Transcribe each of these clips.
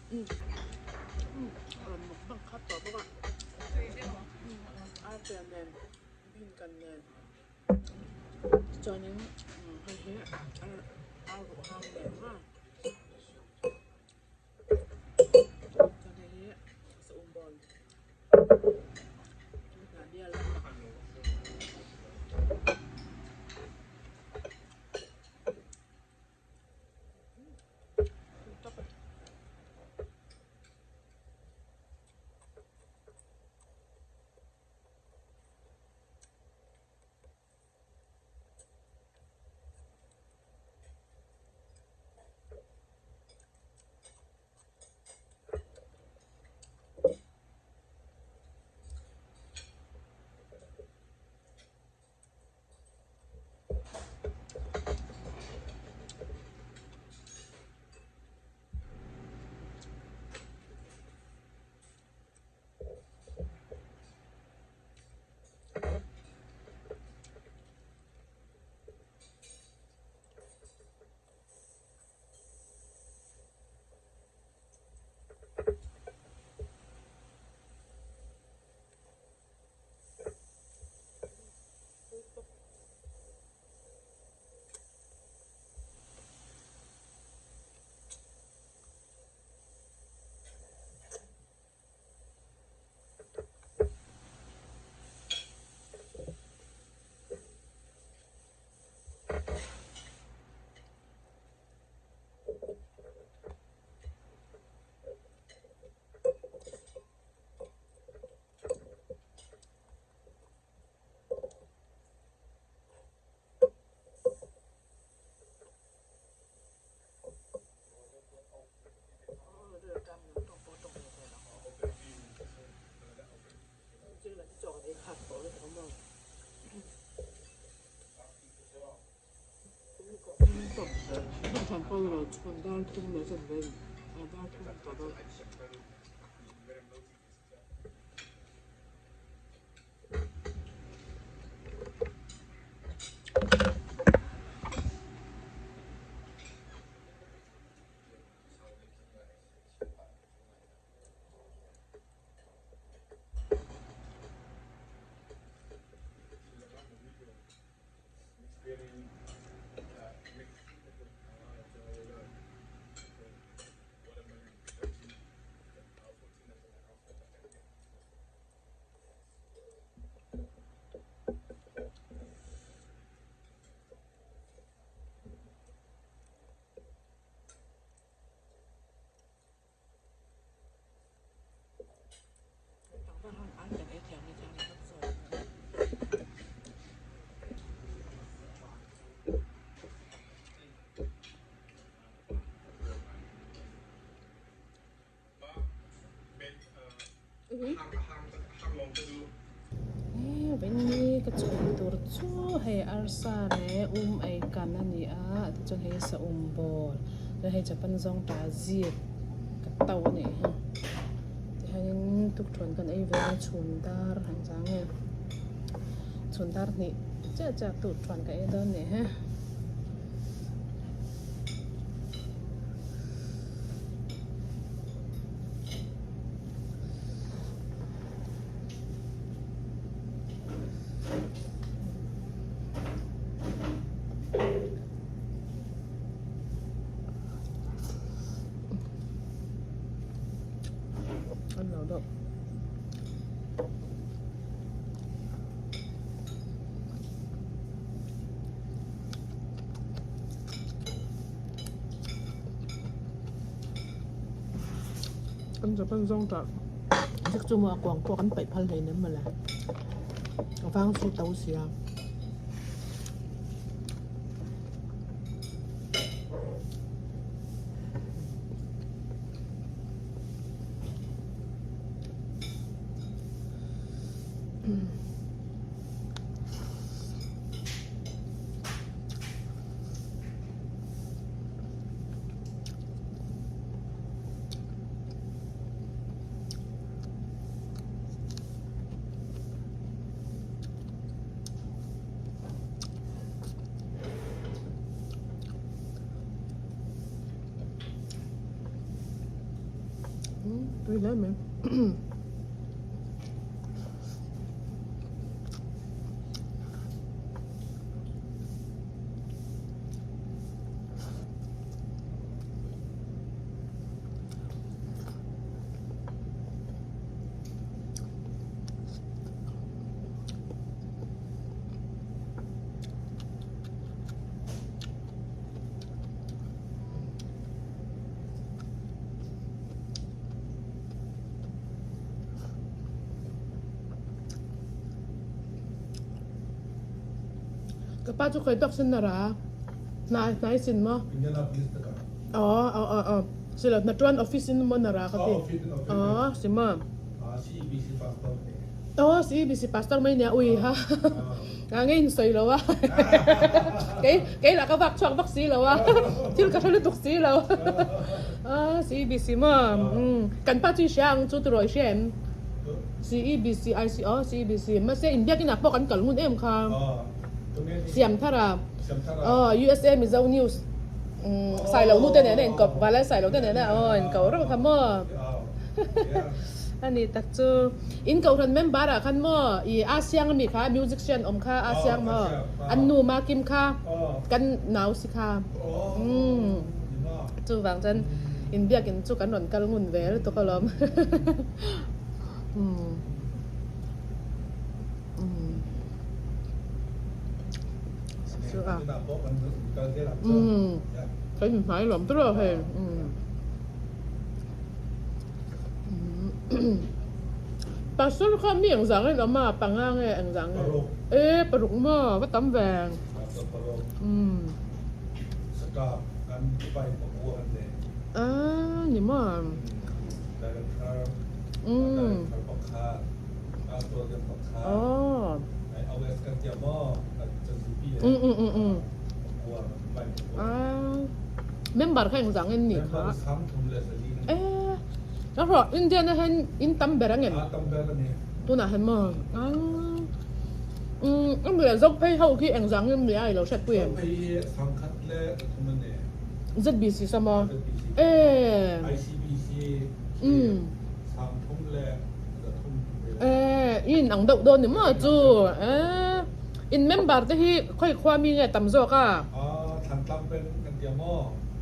Rawn mukbang khat tawh bawk a. Arpian nen bean kan nen chuanin hei hi ar ruh hang nen maw chuan hei hi saum bawl hnah bial a. Vengni ka chhum tur chu hei arsa leh um ei kan a ni a tichuan hei saum bawl chuan hei japan zawng ta zip ka to a nih hi tihianin tukthuan kan ei ve a chhum dar ang zang nge chhun dar hnih chiah chiah tukthuan ka ei dawn nih hi. An lo deuh. Kan Japan zawng tah zek chu maw a kuang pawh kan paih phal hleinem mawle a vang chu to sia. Tui hle mai. Ka pa chu khoi tawk sin na ra hnai hnai sin maw? Aw aw aw aw silo hna tuan office in maw na ra ka ti. Aw si maw? Aw CEBC pastor mai nia ui ha a ngei in sawi lo a kei kei lah ka vak chhuak vak si lo a thil ka hre lutuk si lo a CEBC maw umm kan pa chu i hria ang chu tiraw i hria em CEBC IC aw CEBC mahse inbiakin ah pawh kan kal ngun em kha Siamthara aw USA Mizo News umm Sailo nu te nena inkawp Valai Sailo te nena aw inkawp reuh kha maw. A ni tak chu. In kohhran member ah khan maw i a siang ami kha musician awm kha a siang maw an nu ma kim kha kan nau si kha umm chuvang chuan in biakin chu kan rawn kal ngun ve lutuk alawm umm umm chu a umm kan inhnai lawm ber a hei umm. Pastor kha mi engzah nge awm a panga nge engzah nge e paruk maw va tam ve a ni maw Member kha engzah nge ni kha? E erawh Indian ah hian in tam ber ang em? Tunah hian maw? Umm a mi leh zawk phei ho khi engzah nge mi a i lo hriat pui em? ZBC sa maw? E umm e i in ang deuh dawn ni maw chu e in member te hi khawi khua mi nge tam zawk a?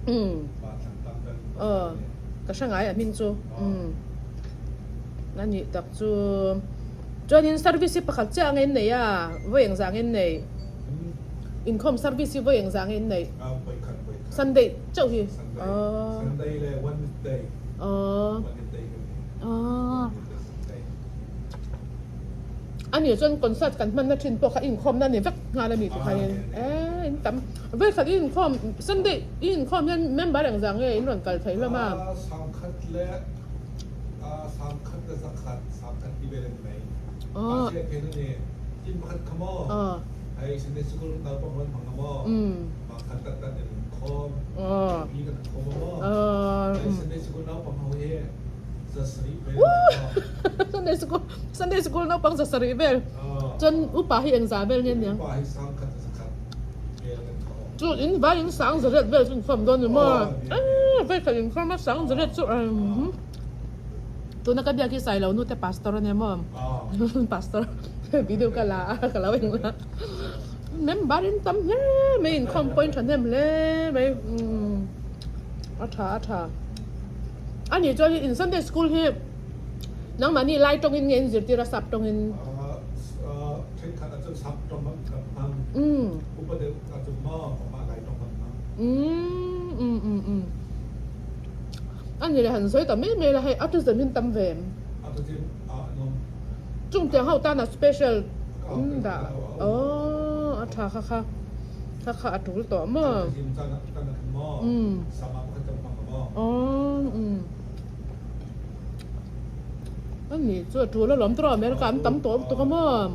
Umm aw ka hre ngai a hming chu umm a nih tak chu chuanin service hi pakhat chiah ang in nei a vawi engzah ang in nei inkhawm service hi vawi engzah ang in nei Sunday chauh hi aw aw aw. A nih chuan concert kan hmanna thin pawh kha inkhawmna a ni vek nghal a ni ti khain e in tam vawikhat i inkhawm Sunday i inkhawm hian member engzah nge in rawn kal thei hlawm a? Sangkhat leh sangkhat le zakhat sangkhat ti vel a ni mai. Mahse a then a ni tin pakhat kha maw hei Sunday sikul naupang rawn hmang a maw mah khat tak tak in inkhawm mi kan khawm a maw hei Sunday sikul naupang ho hi zasarih vel a ni maw. Sunday sikul Sunday sikul naupang zasarih vel chuan upa hi engzah vel nge aniang? Upa hi sangkhat zakhat vel kan kha awm. Chu in vai in sang zariat vel chu inkhawm dawn ni maw? Eee vei khat inkhawm a sang zariat chu emm tuna ka biak hi Sailo nu te pastor ania maw? Pastor video ka la a ka lo eng la member in tam hle mai inkhawm pawhin thahnem hle mai umm a tha a tha a nih chuan in Sunday school hi Nangmahni lai tawngin nge in zirtir a sap tawngin? Thenkhat ah cun sap tawng hmang kan hmang. Upa deuh ah cun maw amah lai tawng kan hmang. A ni le han sawi ta mai mai la hei autism in tam ve em? Autism ah an awm. Chung tiang ho tan a special in dah aw a tha kha kha kha kha a tul tawh maw? Autism tan ah khan maw sama pakhat kan hmang a maw? Aw. A nih chu a tul alawm tawh America an tam tawh lutuk a maw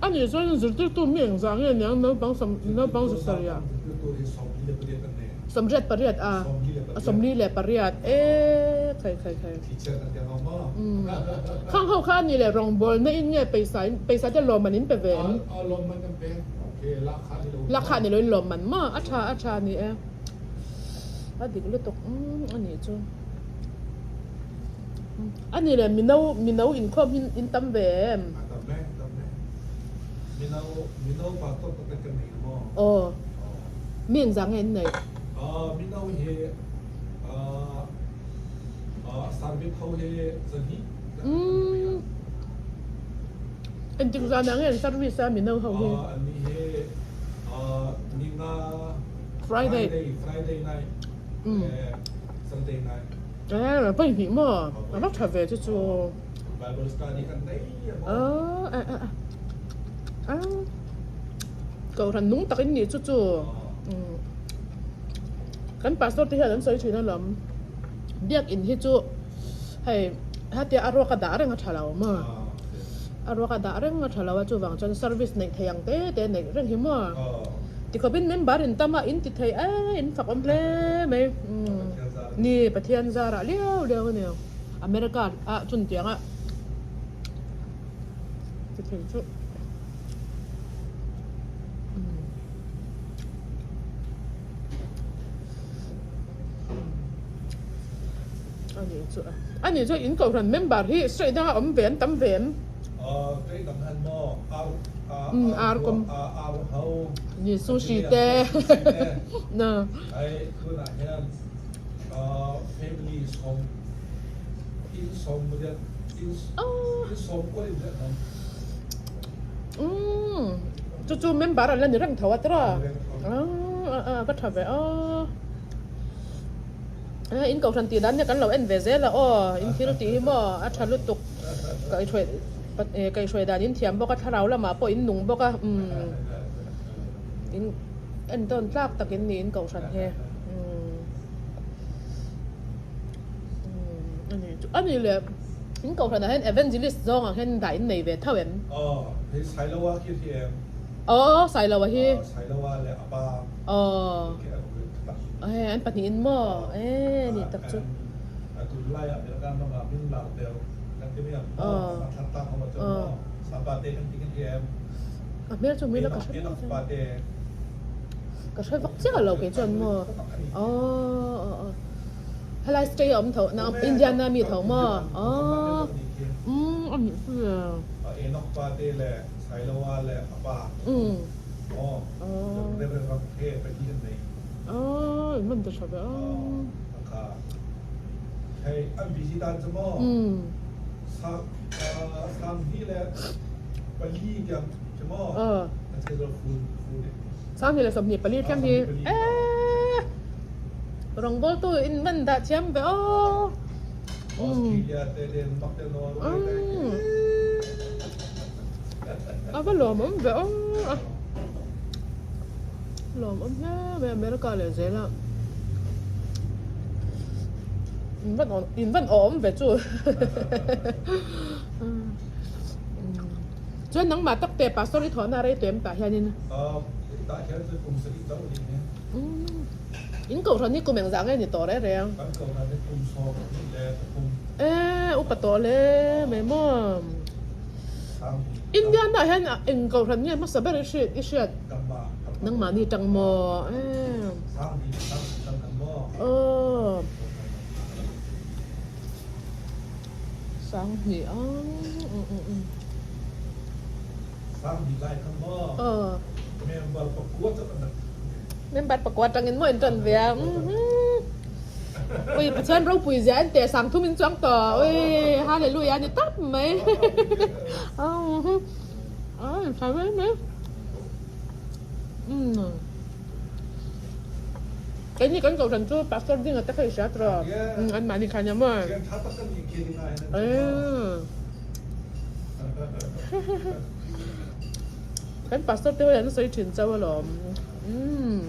a nih chuan zirtirtu mi engzah nge niang naupang sawm naupang zasarih ah 88 a 48 e khai khai khai khang ho kha a nih leh rawngbawlna in nge pawisa in pawisa te lawmman in pe ve em. Lakha ni loin lawmman maw? A tha a tha ni e. A dik lutuk umm a nih chu. A nih leh mino mino inkhawm hi in tam ve em? A tam e, tam e. Mino mino pa tawk tak tak kan nei maw? Aw. Mi engzah nge in neih? Mino hi service ho hi zahnih Umm. Engtik zanah nge an service a mino ho hi? An nih hi ninga Friday Friday night Sunday night. Eh vawi hnih maw? A va tha ve chu chu. Bible study kan nei a maw? Eh eh eh. Kohhran nung tak in nih chu chu. Kan pastor te hian an sawi thin alawm. Biakin hi chu hei hetia a ruak a dah reng a tha lo maw? A ruak a dah reng a tha lo a chuvang chuan service neih theih ang te te neih reng hi maw? Tikhawpin member in tam a in ti thei e in fak awm hle mai ni Pathian zarah liau liau a ni America ah chun tiang a ti thei chu. Ani chu ani chu in kohhran member hi straight danga awm ve an tam ve em? Straight dang han maw ar ar kawm ar ho ni sushi te na ai tunah hian family sawm in sawm in sawm kual in zet awm. Umm chu chu member an la ni reng tho a tira a va tha ve a in kohhran tih dan nia kan lo en ve zel a aw in thil tih hi maw a tha lutuk kaihhruai kaihhruai dan in thiam bawk a thlarau lamah pawh in nung bawk a umm in entawn tlak tak in ni in kohhran hi umm umm a ni le. In kohhranah hian evangelist zawngah hian dah in nei ve tho em? Aw, hei Sailoa khi a thi em? Aw, Sailoa hi. Aw, Sailoa leh a pa. Aw. Khi a ruih tha tak. Aw, an pahnihin maw? E, ni tak chu. A tunlaiah American ramah min lar deuh kan ti mai ang maw? A thlan tlang ho ah chuan maw? Sapa te kan ti kan ti em? A hmel chu mila ka hre vak. Enoch pa te. Ka hre vak chiah lo kei chuan maw? Aw, aw, aw. Helai stay a awm tho na Indiana mi tho maw aw umm a nih chu le. Enoch pa te leh Sailoa leh a pa aw Reverend Ramthe pahnih an nei. Aw in man ta tha ve aw. Kha hei an busy dan chu maw sang hnih leh pali tiang chu maw an schedule full full. 20 24 thleng hi eee Rawngbawltu in man dah thiam ve aw. Australia te Denmark te Norway te. A va lawmawm ve aw. Lawmawm hle mai America leh zel a. In van in van awm ve chu. Chuan nangmah tak te pastor i thawhna rei tuem tah hianin. Tah hian chuan kum sarih chauh a ni nghe. In kohhran hi kum engzah nge ni tawh reng reng? Kan kohhran hi kum 12 leh pathum. Ee, upa tawh hle mai maw? India nah hian eng kohhran nge hmasa ber i hriat i hriat? Nangmahni tang maw? Ee. Aw. Sanghnih a. Sanghnih lai kha maw? Aw. Member pakua chu kan Member pakua tangin maw in tan ve a. Ui Pathian ropui zia en teh sang thum in chuang tawh. Ui hallelujah ni tawp mai. Ai tha mai mai. Umm. Keini kan kohhran chu Pastor Dinga te kha i hria tawh. An mahni kha nia maw. Kan pastor te ho hian an sawi thin chauh alawm. Umm.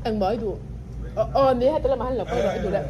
Engmaw i duh? Aw ni heta lamah han lo kal rawh i duh leh.